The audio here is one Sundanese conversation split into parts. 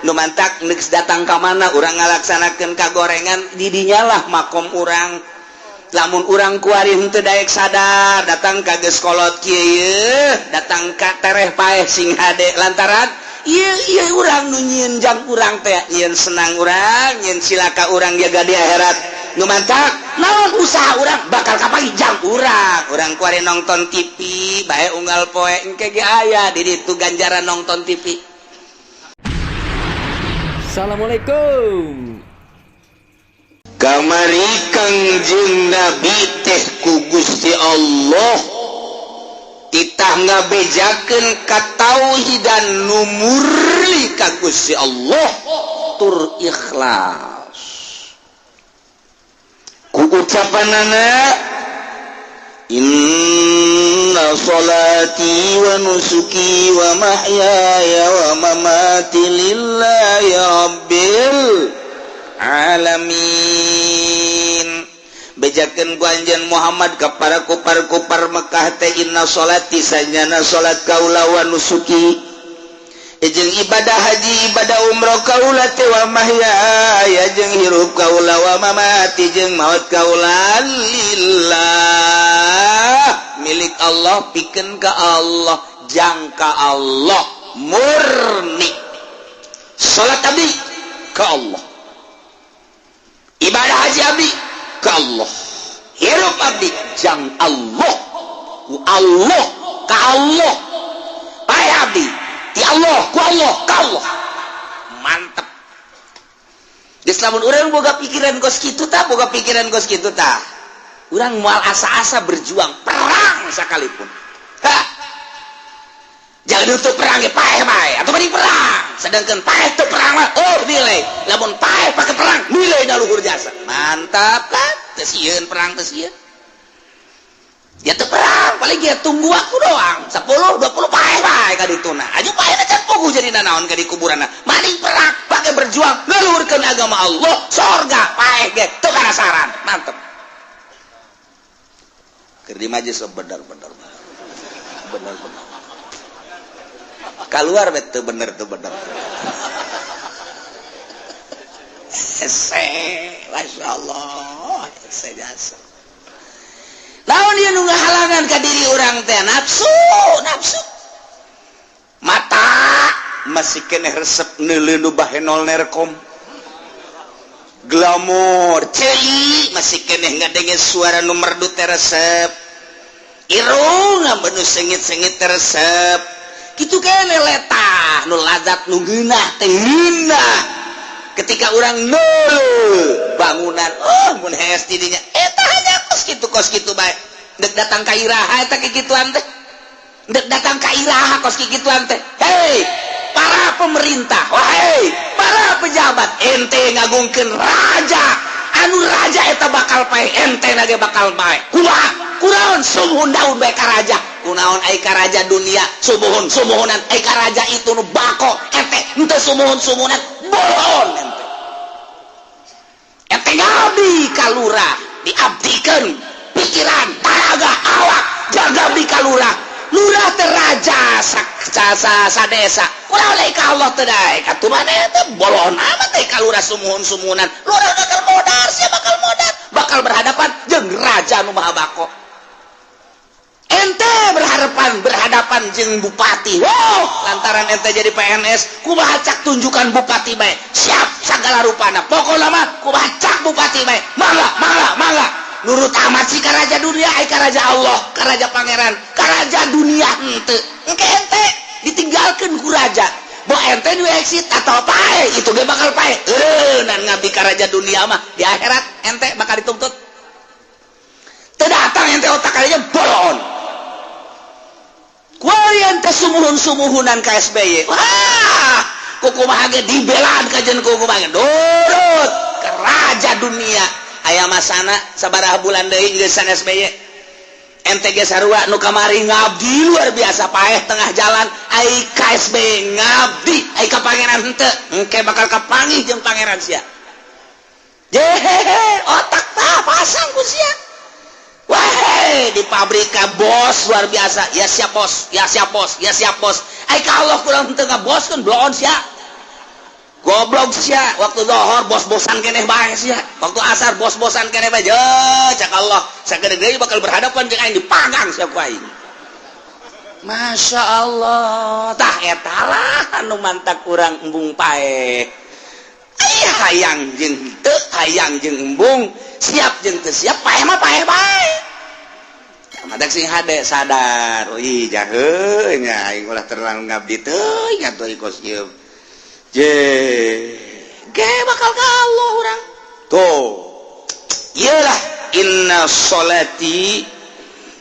Nu mantak geus datang ka mana urang ngalaksanakeun kagorengan, didinyalah makom urang. Lamun urang kuari henteu daek sadar, datang ka geus kolot kieu, datang ka tereh paeh sing hade, lantaran ieu ieu urang nu nyieun jang urang teh, nyieun senang urang, nyieun cilaka urang jaga di akhirat. Nu mantak naon usaha urang bakal kapanggih jang urang. Urang kuari nonton TV bae unggal poe, engke ge aya di ditu ganjaran nonton TV. Assalamualaikum. Kamari Kangjeng Nabi teh ku Gusti Allah titah ngabejakeun katauhidan nu murni ka Gusti Allah tur ikhlas ku ucapanana, "Inna salati wa nusuki wa mahyaya wa mamati lillahi rabbil alamin." Bejakeun ku anjeun Muhammad ka para kupar-kupar Mekah teh, "Inna salati," sanyana salat kaula, "wa nusuki," jeung ibadah haji, ibadah umroh kaula teh, "wa mahyaya," jeung hirup kaula, "wa mamati," jeung maut kaula, "lillah," milik Allah, pikeun ka Allah, jangka Allah murni. Salat abdi ka Allah, ibadah haji abdi ka Allah, hirup abdi jang Allah, ku Allah, ka Allah, paeh abdi ti Allah, ku Allah, ka Allah. Mantep. Geus, lamun urang boga pikiran kos kitu tah, boga pikiran kos kitu tah, urang moal asa-asa berjuang perang sekalipun. Ha, jangan untuk perang ge paeh bae atau mending perang. Sedangkan paeh teu perang mah, oh, nilai. Lamun paeh pakai perang, nilai luhur jasa. Mantap kan? Teu sieun perang, teu sieun dia teu perang. Paling dia tunggu waktu doang 10 20, paeh bae ka dituna aja, paeh can puguh jadi nanaon ka di kuburan. Maning perang pakai berjuang ngeluhurkeun agama Allah, sorga, paeh ge teu karasaran. Mantep. Keur di majlis, bener bener bener bener, keluar betul bener tuh, bener. Hese, masya Allah, hese jasa. Naon dia nu ngahalangan ka diri urang teh? Nafsu, nafsu. Mata masih keneh resep neuleuh nu bahenol nerkom. Glamor, ceuli masih keneh ngadenge suara nu merdu teh resep. Irung nu sengit-sengit teh resep. Kitu keneh letah nu lazat, nu ngeunah teh ngeunah. Ketika orang nol bangunan, oh, mun hees didinya eta hanya kos kitu, kos kitu bae. Dek datang ka iraha eta kikituan teh? Dek datang ka iraha kos kikituan teh? Hei para pemerintah, wahai para pejabat, ente ngagungkeun raja anu raja eta bakal paeh, ente nage bakal paeh. Kumaha? Kunaon sumuhun daun bae ka raja? Kunaon ai ka raja dunia sumuhun sumuhunan, ai ka raja itu nu bako ente henteu sumuhun sumuhunan? Bolon ente. Ente ngabdi ka lurah, diabdikeun pikiran, tanaga, awak, jaga abdi ka lurah. Lurah teh raja sa sa sa desa. Kunaon ai ka Allah teu daek atuh? Maneh teh bolon amat teh ka lurah sumuhun sumuhunan. Lurah bakal modar, sia bakal modar, bakal berhadapan jeung raja nu maha bako. Ente berhadapan jeung bupati. Wow, lantaran ente jadi PNS, kumaha cak tunjukkan bupati bae siap segala rupana. Pokokna mah kumaha cak bupati bae, mangga mangga mangga, nurut amat sih ka raja dunia. Ai ka raja Allah, ka raja pangeran, ka raja dunia henteu. Engke ente ditinggalkeun ku raja, bo ente nu exit atau pae, itu ge bakal pae. Nan ngabdi ka raja dunia mah di akhirat ente bakal dituntut. Teu datang ente otak kalinya bolon. Kuari ente sumuhun-sumuhunan ka SBY. Wah, kukumaha ge dibelaan kajen, kukumaha ge nurut ke raja dunia. Aya masana sabaraha bulan deui geus SBY. Ente ge sarua nu kamari ngabdi luar biasa, paeh tengah jalan. Ai ka SBY ngabdi, ai ka pangeran henteu. Engke bakal kapanggih jeung pangeran sia. Jehehe, otak tah pasang ku sia. Wah, di pabrik bos luar biasa. Ya siap bos, ya siap bos, ya siap bos. Ai ka Allah kurang teu ngaboskeun, bloon sia. Goblok sia, waktu zohor bos-bosan keneh bae sia, waktu asar bos-bosan keneh bae. Cak Allah, sagede deui bakal berhadapan jeung aing, dipanggang sia ku aing. Masya Allah, tah eta lah anu mantak urang embung paeh. Aya hayang jeung teu hayang jeung embung, siap jeung teu siap, paeh mah paeh bae. Matak sing hade sadar, oh ih jahe nya aing ulah terlalu ngabdi teuing atuh kos ieu. Je, ge bakal ka Allah urang. Tuh. Iyalah inna sholati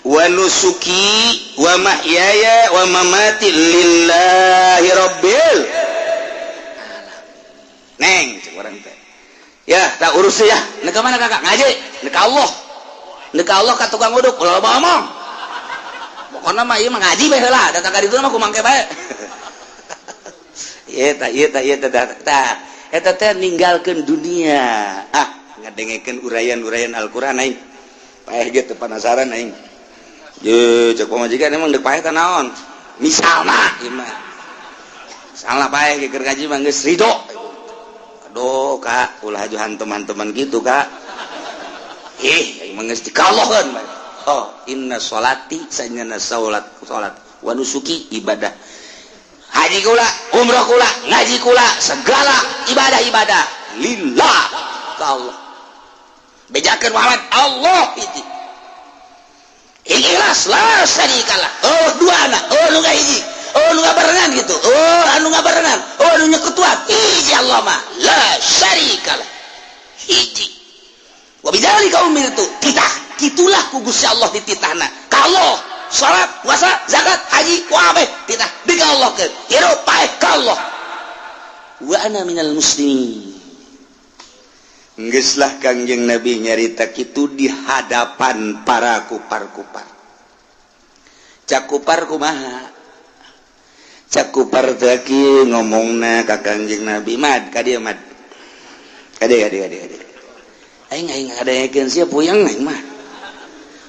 wa nusuki wa mahyaya wa mamati lillahi rabbil alamin. Neng cek urang teh. Ya, tak urus ya. Nek ka mana kakak? Ngaji. Nek ka Allah. Nek ka Allah ka tukang uduk ulah loba omong. Pokona mah ieu mah ngaji bae heula, datang ka ditu mah kumangke bae. Ieu tah, ieu tah, ieu tah, tah. Eta teh ninggalkeun dunia. Ah, ngadengekeun uraian-uraian Al-Qur'an aing. Paeh ge teu penasaran aing. Ye, cek pamajikan emang deuk paeh teh naon? Misalna ieu mah. Salah paeh ge keur ngaji mah geus ridho. Aduh, Kak, ulah aju hantem-hanteman gitu, Kak. Ih, aing mah geus dikalohkeun bae. Oh, inna sholati sanyana salat salat wa nusuki ibadah. Haji kula, umroh kula, ngaji kula, segala ibadah-ibadah lillah ka Allah. Bejakeun Muhammad Allah hiji. Ikhlas la syarikalah. Oh, dua anak, oh nu hiji. Oh nu ngabarengan gitu. Oh anu ngabarengan. Oh anu nyekutuan. Hiji Allah mah la syarikalah. Hiji. Wa bidzalika umirtu. Titah kitulah ku Gusti Allah dititahna. Ka Allah salat, puasa, zakat, haji, kabeh titah di ka Allah ke. Hirup paeh ka Allah. Wa ana minal muslimin. Geus lah Kangjeng Nabi nyarita kitu di hadapan para kupar-kupar. Cak kupar kumaha? Cak kupar teh kieu ngomongna ka Kangjeng Nabi, "Mad, ka dieu mad. Ka dieu, ka dieu, ka dieu, ka dieu. Aing aing ngadengekeun sia puyeng aing mah.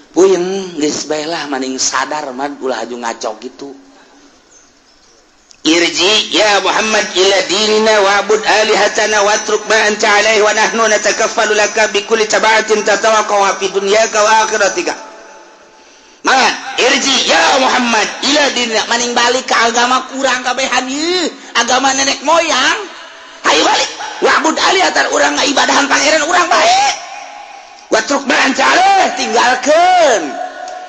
Puyeng geus bae lah maning sadar mad ulah aju ngaco kitu. Irji ya Muhammad ila dinina wa'bud alihatana watruk ma anta alaihi wa nahnu natakaffalu laka bi kulli tabatin tatawaqqa'a fi dunyaka wa akhiratika." Ma irji ya Muhammad ila dinina, maning balik ke agama kurang kabehan ieu, agama nenek moyang. Hayu balik wa'bud alihatan, urang ngaibadahan pangeran urang bae. Watruk ma anta alaihi, tinggalkeun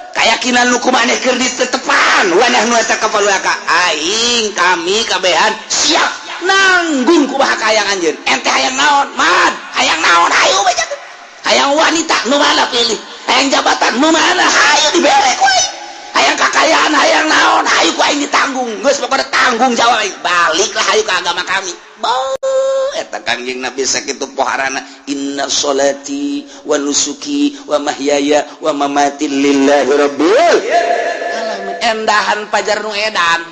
keyakinan nu kumaneh keur ditetepan, wa nahnu natakaffalu laka, aing kami kabehan siap nanggung kumaha kahayang anjeun. Ente hayang naon mad, hayang naon hayu bejakeun. Hayang wanita nu mana pilih, hayang jabatan nu mana hayu dibere ku aing, hayang kakayaan hayang naon hayu ku aing ditanggung. Geus pokona tanggung jawab aing, baliklah hayu ke agama kami. Beuh, eta Kangjeng Nabi sakitu poharana inna sholati wa nusuki wa mahyaya wa mamati lillahi rabbil alamin. Endahan pajar nu edan.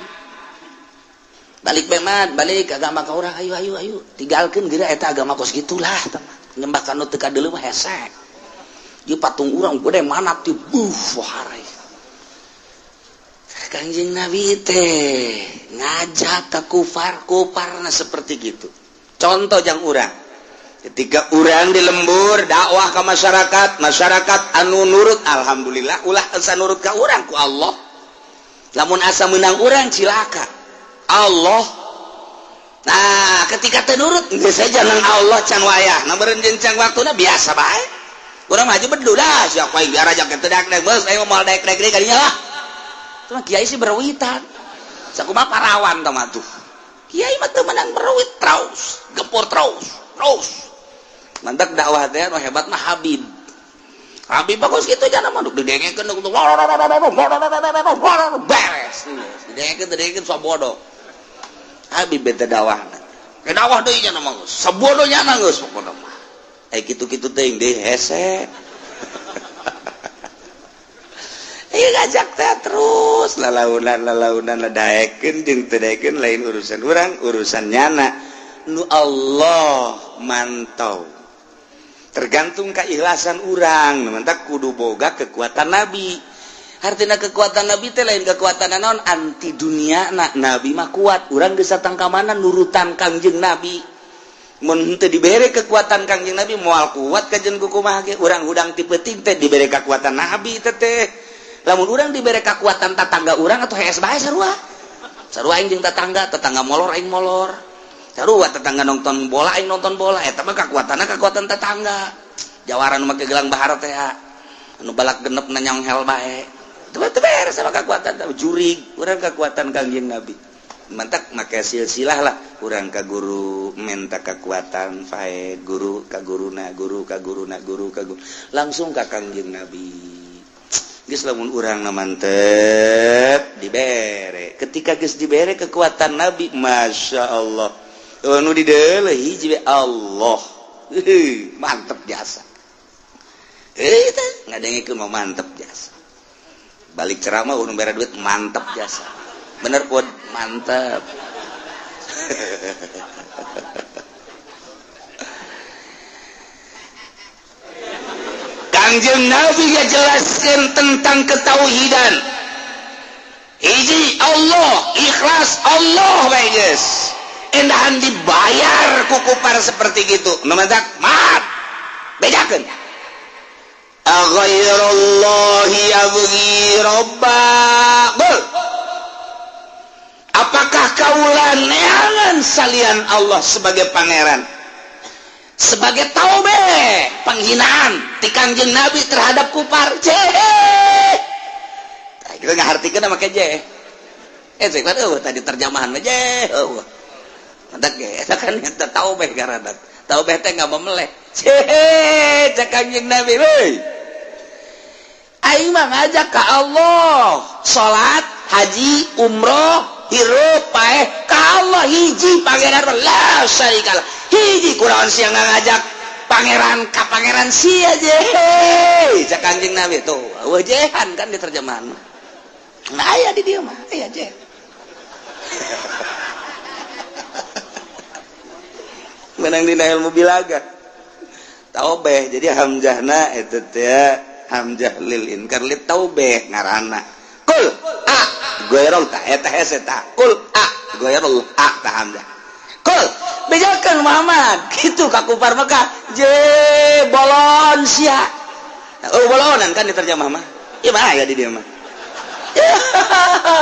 Balik bae mad, balik agama ka urang, ayo ayo ayo. Tinggalkeun geura eta agama kos gitulah teman. Nyembah ka nu teu kadeuleu mah hese. Ieu patung urang gede mana ti buh poharai. Kangjeng Nabi teh ngajak ka kufar, kufarna seperti gitu. Contoh jang urang. Ketika urang di lembur dakwah ke masyarakat, masyarakat anu nurut alhamdulillah, ulah asa nurut ka urang ku Allah. Lamun asa menang urang cilaka. Allah. Nah, ketika teu nurut geus saja nang Allah can wayah. Nah beureun jeung waktuna biasa bae. Urang mah aja bedu dah, siapa yang biar aja teu daek daek geus aing moal daek daek deui kadinya lah. Cuma kiai sih berwitan. Sakumaha parawan tah mah tuh. Kiai mah teu menang berwit terus, gempur terus, terus. Mantak dakwah teh nu hebat mah Habib. Habib bagus gitu jangan mah didengekeun beres. Didengekeun didengekeun sabodo. Habib beta dakwahna. Ke dakwah deui nya mah geus. Sabodo nya geus pokona mah. Eh kitu-kitu teuing deui hese. Ieu ngajak teh terus lalaunan lalaunan ladaekeun jeung teu daekeun lain urusan urang, urusan nyana. Nu Allah mantau. Tergantung keikhlasan urang, mantak kudu boga kekuatan Nabi. Artinya kekuatan Nabi teh lain kekuatan naon anti dunia na. Nabi mah kuat, urang geus datang ka mana nurutan Kangjeng Nabi. Mun henteu dibere kekuatan Kangjeng Nabi moal kuat kajen kukumaha ge. Urang hudang ti peuting teh dibere kekuatan Nabi teh teh. Lamun urang dibere kekuatan tatangga urang atuh hees bae sarua. Sarua aing jeung tatangga, tetangga molor aing molor. Sarua tetangga nonton bola aing nonton bola, eta mah kekuatanna kekuatan tetangga. Jawara nu make gelang bahar teh anu balak genep na nyonghel bae. Teu beres sama kekuatan jurig, urang kekuatan Kangjeng Nabi. Mantak make silsilah lah urang ka guru minta kekuatan fae guru ka guruna guru ka guruna guru ka guru langsung ka Kangjeng Nabi. Geus lamun urang na mantep dibere. Ketika geus dibere kekuatan Nabi, Masya Allah. Nu dideuleuh hiji Allah. Mantep jasa. Teh ngadengekeun mah mantep jasa. Balik ceramah urang bere duit mantep jasa. Bener pun mantep. Kangjeng Nabi jelaskan tentang ketauhidan. Hiji Allah, ikhlas Allah bae geus. Endahan dibayar ku kupar seperti gitu. Nu mantak maaf. Bejakeun. Aghairallahi abghi rabba. Bul. Apakah kaulah neangan salian Allah sebagai pangeran? Sebagai taube penghinaan ti Kangjeng Nabi terhadap kupar. Jeh. Kita ngahartikeun make jeh. Cek eueuh tadi terjemahan mah jeh eueuh. Mantak ge eta kan eta taube garanat. Taube teh enggak memeleh. Jeh, cek Kangjeng Nabi euy. Aing mah ngajak ka Allah, salat, haji, umroh, hirup paeh ka Allah hiji pangeran la syarikalah. Hiji kurawan sia ngajak pangeran ka pangeran sia je. Cek Kangjeng Nabi tuh, eueuh jehan kan di terjemahan mah. Nah aya di dieu mah, aya je. Menang dina ilmu bilaga. Taubeh jadi hamzahna eta teh hamzah lil inkar lit taubeh ngaranna. Kul a ghairul ta eta hese ta. Kul a ghairul a ta hamzah. Kul bejakeun Muhammad kitu ka kupar Mekah je bolon sia. Oh bolonan kan diterjemah mah. Ieu mah aya di dieu mah.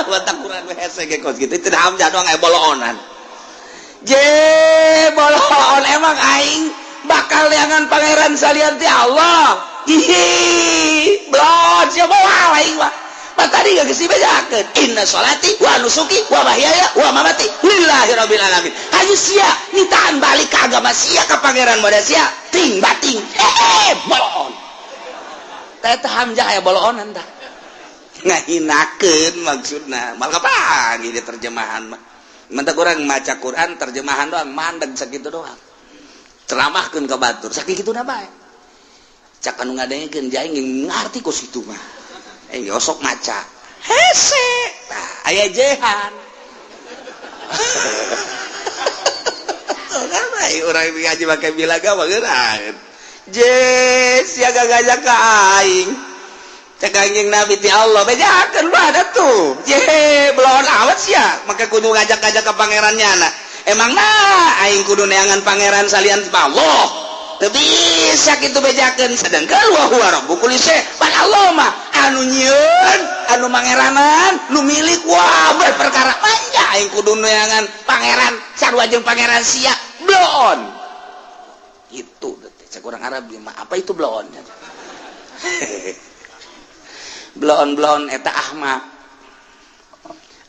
Watak Quran hese ge kos kitu teu hamzah doang aya bolonan. Je bolon emang aing bakal neangan pangeran salian ti Allah. Hihi, belon sia moal aing mah. Mah tadi geus dibejakeun inna sholati wa nusuki wa mahyaya wa mamati lillahi rabbil alamin. Hayu sia nitahan balik ka agama sia ka pangeran moda sia ting bating. Bolon. Teh teh hamzah aya bolonan tah. Ngahinakeun maksudna. Mal kapanggih di terjemahan mah. Mentak urang maca Quran terjemahan doang mandeg sakitu doang. Ceramahkeun ka batur sakituna bae. Cak anu ngadengekeun jaing ngarti kos kitu mah. Osok maca. Hese. Tah aya jehan. Kan bae urang ngaji make bilaga mah geurang. Je sia gagajak ka aing. Cek Kangjeng Nabi ti Allah bejakeun bae atuh. Je belon awet sia make kudu ngajak-ngajak ka pangerannya na. Emang nah aing kudu neangan pangeran salian Allah. Teu bisa kitu bejakeun sedengkeun wa huwa rabbu kulli syai. Pan Allah mah anu nyieun, anu mangeranan, nu milik wah perkara manja aing kudu neangan pangeran sarua jeung pangeran sia bloon. Itu teh cek urang Arab mah apa itu bloon? Bloon-bloon eta ahmak.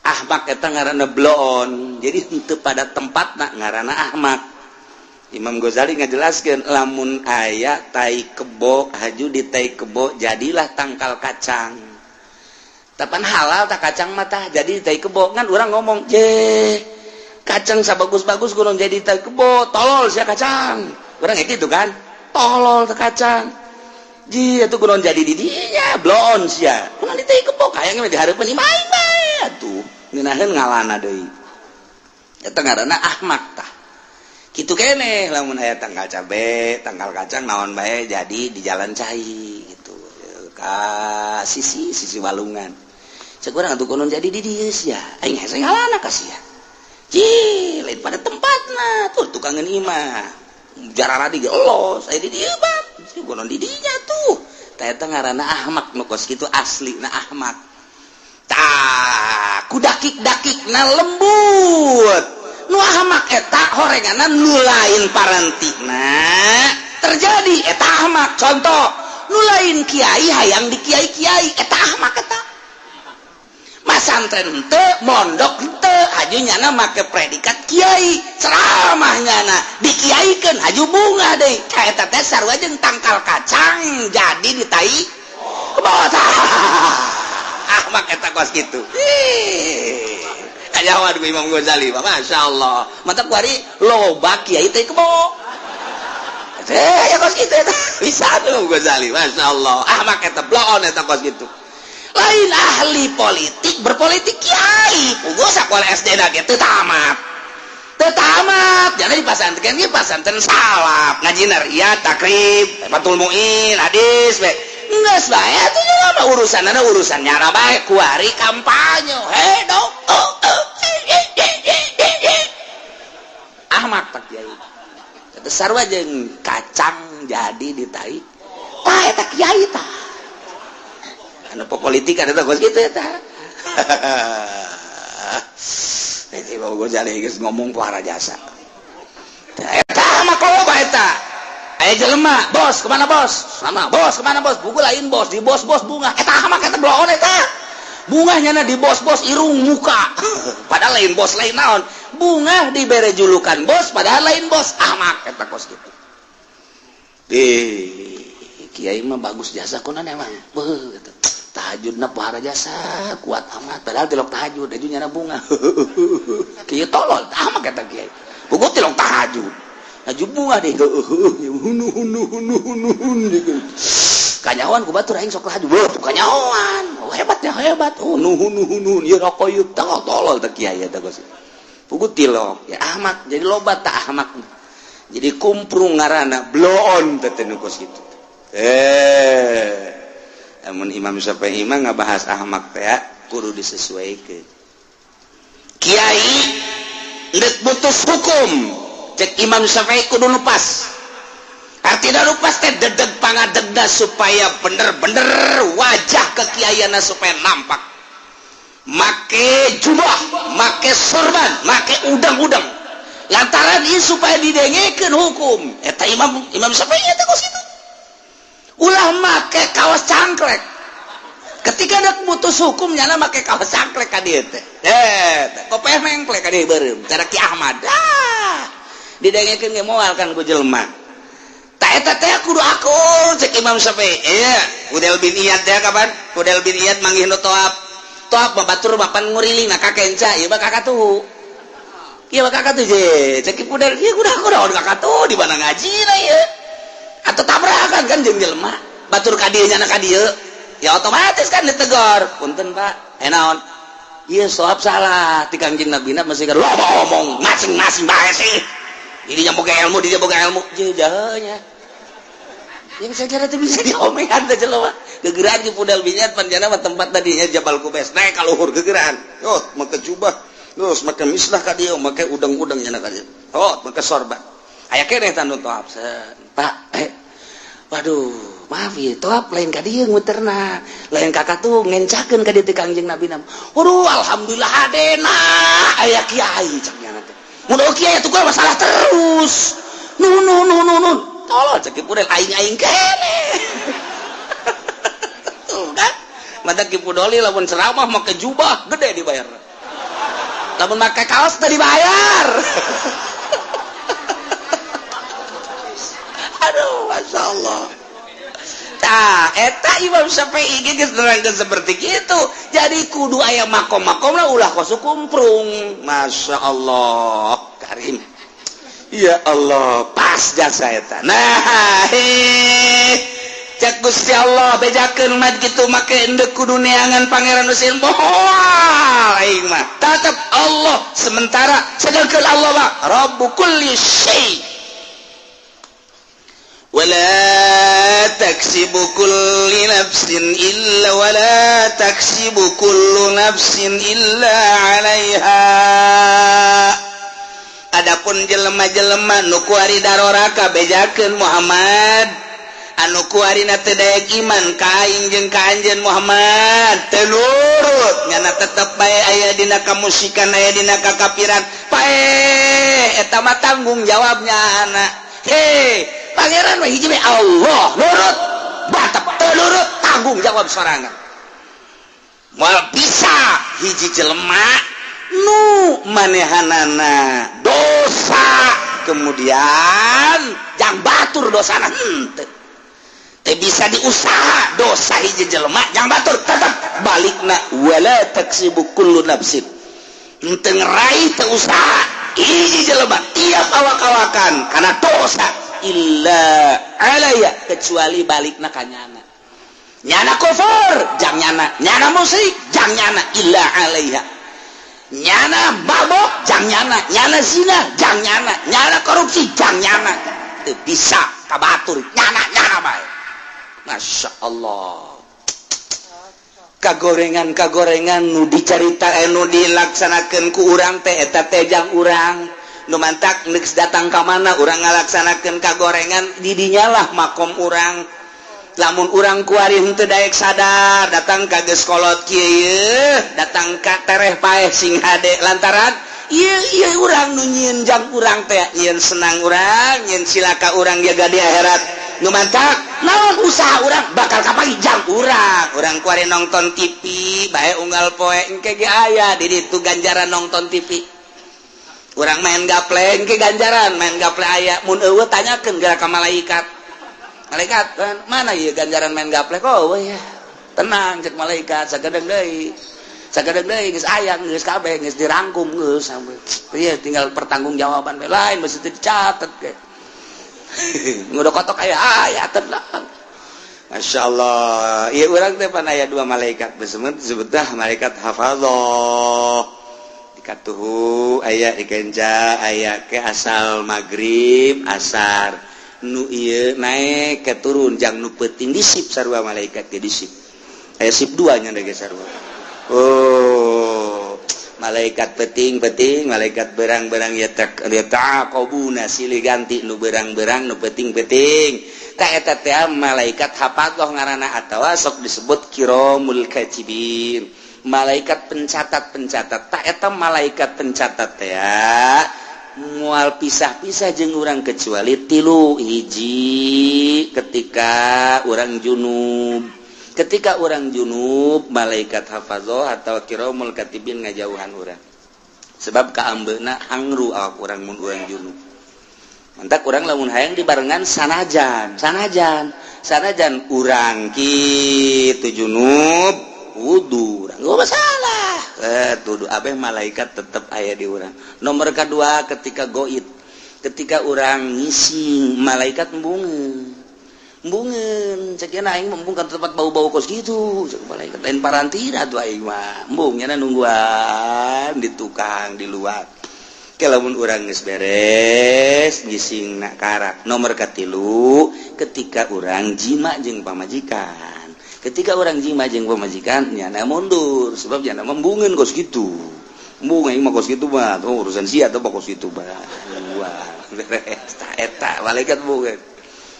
Ahmak eta ngaranna bloon. Jadi henteu pada tempatna ngaranna ahmak. Imam Ghazali ngajelaskeun lamun aya tai kebo haju di tai kebo jadilah tangkal kacang. Tapan halal tak kacang mah tah jadi tai kebo. Ngan urang ngomong, "Je, kacang sabagus-bagus kudu jadi tai kebo, tolol sia kacang." Urang gitu kan? Tolol teh kacang. Ji atuh kunaon jadi di dinya bloon sia. Kunaon di tai kebo hayang mah dihareupeun imah bae atuh. Ngeunaheun ngalana deui. Eta ngaranna ahmak tah. Kitu keneh lamun aya tangkal cabe, tangkal kacang naon bae jadi di jalan cai gitu. Ka sisi sisi walungan. Cek urang atuh kunaon jadi di dieu sia. Aing hese ngalana ka sia. Cih, lain pada tempatna tuh tukangan imah. Jarara di Allah, saya di dieu bang. Gonon di dinya tuh. Tah eta ngaranna ahmak nu kos kitu aslina ahmak. Tah, ku dakik-dakikna lembut. Nu ahmak eta horenganna nu lain parantina terjadi eta ahmak. Contoh, nu lain kiai hayang di kiai-kiai eta ahmak eta. Masantren henteu, mondok henteu, haju nyana make predikat kiai, ceramah nyana dikiaikeun haju bunga deui. Ka eta teh sarua jeung tangkal kacang jadi ditai bota. Ahmak eta kos kitu. Ih, kanyawan ku Imam Ghazali, Masya Allah. Mantap kuari loba kiai teh kebo. Teh ya kos kitu eta. Bisa tuh Imam Ghazali, Masya Allah. Ahmak eta bloon eta kos kitu. Lain ahli politik berpolitik kiai puguh sakola SD na ge teu tamat teu tamat. Jadi di pasantren ge pasantren salaf ngaji nariyat takrib Fathul Muin hadis we geus bae atuh mah urusanna urusan nyara bae kuari kampanye he dong ahmak tak kiai eta sarua jeung kacang jadi ditai tah eta kiai tah anu politik ada kos gitu eta. Ini Imam Ghazali geus ngomong pohara jasa. Eta mah loba eta. Aya jelema, bos kemana bos? Sama, bos kemana bos? Buku lain bos, di bos-bos bunga. Eta mah eta bloon eta. Bunga nyana di bos-bos irung muka. Padahal lain bos lain naon. Bunga dibere julukan bos padahal lain bos. Ahmak eta kos gitu. Kiai mah bagus jasa kunan emang. Beuh gitu. Tahajudna pohara jasa kuat amat padahal tilok tahajud aju nyana bunga. Kieu tolol ahmak eta kiai. Puguh tilok tahajud. Aju bunga deh hunu hunu hunu hunu hunu. Kanyawan ku batur aing sok tahajud. Beuh kanyawan. Oh, hebat ya hebat. Hunu hunu hunu ieu rokok ieu tolol teh kiai eta geus. Puguh tilok ya ahmak jadi loba tah ahmak. Jadi kumprung ngaranna bloon teh nu kos kitu. Namun Imam Syafi'i mah ngabahas ahmak teh kudu disesuaikan. Kiai ndek butuh hukum cek Imam Syafi'i kudu lupas. Artinya lupas teh dedeg pangadegna supaya bener-bener wajah kekiaianna supaya nampak. Make jubah, make sorban, make udang-udang. Lantaran ieu supaya didengekeun hukum. Eta Imam Syafi'i eta kos kitu. Ulah make kaos cangklek. Ketika dek mutus hukum nyana make kaos cangklek ka dieu teh. Kopeh mengklek ka dieu beureum cara Ki Ahmad. Ah, didengekeun ge moal kan ku jelema. Ta eta teh kudu akur cek Imam Syafi'i. Iya, Fudel bin Iyad teh kapan? Fudel bin Iyad manggih nu toap. Toap mah batur mapan nguriling na ka kenca, ieu mah kakatuh. Ieu mah kakatuh je. Cek Fudel, ieu kudu akur kakatuh di mana ngaji na ieu. Atau tabrakan kan jeung jelema batur ka dieu nyana ka dieu ya otomatis kan ditegor punten Pak naon ieu soab salah ti Kangjeng Nabina mesti kan loba omong masing-masing bae sih ini nya boga ilmu dia boga ilmu jeung jahenya yang saya kira itu bisa diomean teh jelema gegeran di Pudel Binyat panjana mah tempat tadinya Jabal Kubes naik ka luhur gegeran oh make jubah terus make mislah ka dieu make udang-udang nyana ka dieu oh make sorban aya keneh tanu toap Pak waduh maaf ya toap lain ka dieu muterna lain kakak tuh ngencakeun ka dieu teh Kangjeng Nabi nam waduh alhamdulillah hadena aya kiai cek nyana teh mun kiai atuh masalah terus nun nun nun nun tolol cek Ki Pudel aing-aing keneh tuh kan mata Ki Pudoli lamun ceramah make jubah gede dibayar lamun make kaos teu dibayar. Aduh, Masya Allah. Tah, eta Imam Syafi'i geus nerangkeun seperti kitu. Jadi kudu aya makom-makomna ulah kos kumprung. Masya Allah, karim. Ya Allah, pas jasa eta. Nah, cek Gusti Allah bejakeun mah kitu make endek kudu neangan Pangeran Husein moal aing mah. Tetep Allah sementara sedangkeun Allah mah Rabbu kulli syai. Wala Wala taksibu kulli nafsin illa wala taksibu kullu nafsin illa 'alaiha. Adapun jelema-jelema nu kuari daroraka, bejakeun Muhammad, anu kuarina teu daek iman ka aing jeung ka anjeun Muhammad, teu nurut, nyana tetep bae aya dina kamusyrikan, aya dina kakafiran, paeh eta mah tanggung jawabnya anak. He, pangeran mah hiji we, Allah. Nurut batap, teu nurut tanggung jawab sorangan. Moal bisa hiji jelema nu manehanana dosa kemudian jang batur dosana, henteu. Teu bisa diusaha dosa hiji jelema jang batur, tetep balikna wala taksibu kullu nafsin. Henteu ngeraih, teu usaha hiji jelema tiap awak-awakan karena dosa illa alaya, kecuali balikna ka nyana. Nyana kufur jang nyana, nyana musyrik jang nyana, illa alaiha. Nyana mabok jang nyana, nyana zina jang nyana, nyana korupsi jang nyana. Teu bisa kabatur, nyana nyana bae. Masya Allah, kagorengan kagorengan nu dicarita, nu dilaksanakeun ku urang teh eta teh jang urang. Nu mantak geus datang ka mana urang ngalaksanakeun kagorengan, di dinyalah makom urang. Lamun urang kuari henteu daek sadar, datang ka geus kolot kieu, datang ka tereh paeh sing hade, lantaran ieu ieu urang nu nyieun jang urang teh, nyieun senang urang, nyieun cilaka urang jaga di akhirat. Nu mantak naon usaha urang bakal kapagi jang urang. Urang kuari nonton TV bae unggal poe, engke ge aya di ditu ganjaran nongton TV. Urang main gaple, engke ganjaran main gaple aya. Mun eueuh, tanyakeun geura ka malaikat. Malaikat, mana ieu ganjaran main gaple, kok eueuh ya? Tenang, cek malaikat, sagedeung deui, sagedeung deui geus aya, geus kabeh geus dirangkum, geus sampai ieu tinggal pertanggungjawaban we, lain mesti dicatat ge ngudah kotok aya aya. Tenang. Masya Allah, iya urang teh pan aya dua malaikat disebut disebut malaikat hafadzah dikatuhu aya dikenca aya ke asal maghrib asar nu ieu naik ke turun jang nu peuting disip, sarua malaikat ge disip, aya sip dua nya ge sarua. Oh, malaikat peting-peting, malaikat berang-berang ya tak yata'aqabuna, silih ganti nu berang-berang, nu peting-peting. Tak eta teh malaikat hafadzah ngaranna atawa sok disebut kiramul katibin, malaikat pencatat-pencatat. Tak eta malaikat pencatat teh mual pisah-pisah jeung urang kecuali tilu hiji: ketika urang junub. Ketika urang junub, malaikat hafadzah atau kiramul katibin ngajauhan urang, sebab kaambeuna hangru awak urang mun urang junub. Mantak urang lamun hayang dibarengan, sanajan sanajan sanajan urang kitu junub, wudu urang nggak masalah, tuduh abeh malaikat tetep aya di urang. Nomor kedua, ketika goib, ketika urang ngising, malaikat embungeun embungeun. Cek aing embung kan tempat bau-bau kos gitu, cek malaikat lain parantina tuh aing mah embung. Nyana nungguan di tukang di luar. Lamun urang geus beres ngising nak karak. Nomor katilu, ketika urang jima jeung pamajikan. Ketika urang jima jeung pamajikan, nyana mundur, sebab nyana membungeun kos gitu. Embung aing mah kos gitu mah, oh, urusan sia atau kos gitu mah. Wah, beres. Tah eta malaikat bungeun.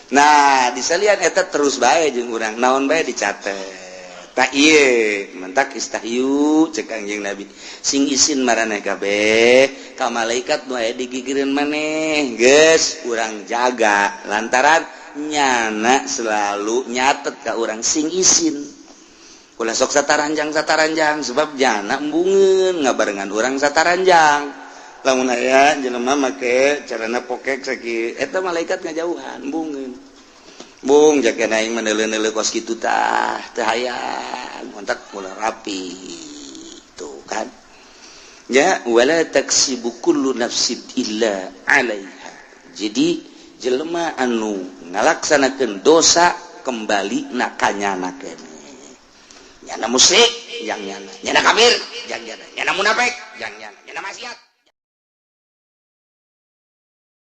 Nah, disalian eta terus bae jeung urang, naon bae dicatet. Tak ieu mentak istahyu cek Kangjeng Nabi, sing isin maraneh kabeh ka malaikat nu aya digigireun maneh. Geus urang jaga, lantaran nyana selalu nyatet ka urang. Sing isin, ulah sok sataranjang sataranjang, sebab nyana embungeun ngabarengan urang sataranjang. Lamun aya jelema make carana pokek saki eta, malaikat ngajauhan, embungeun. Bung jaga aing meneule-neule kos kitu tah teu hayang, kontak mulai rapi tuh kan ya. Wala taksibu kullu nafsin illa 'alaiha. Jadi jelema anu ngalaksanakeun dosa kembali na kanyana keneh. Nyana musyrik jang nyana, nyana kafir jang nyana, nyana munafik jang nyana, nyana maksiat.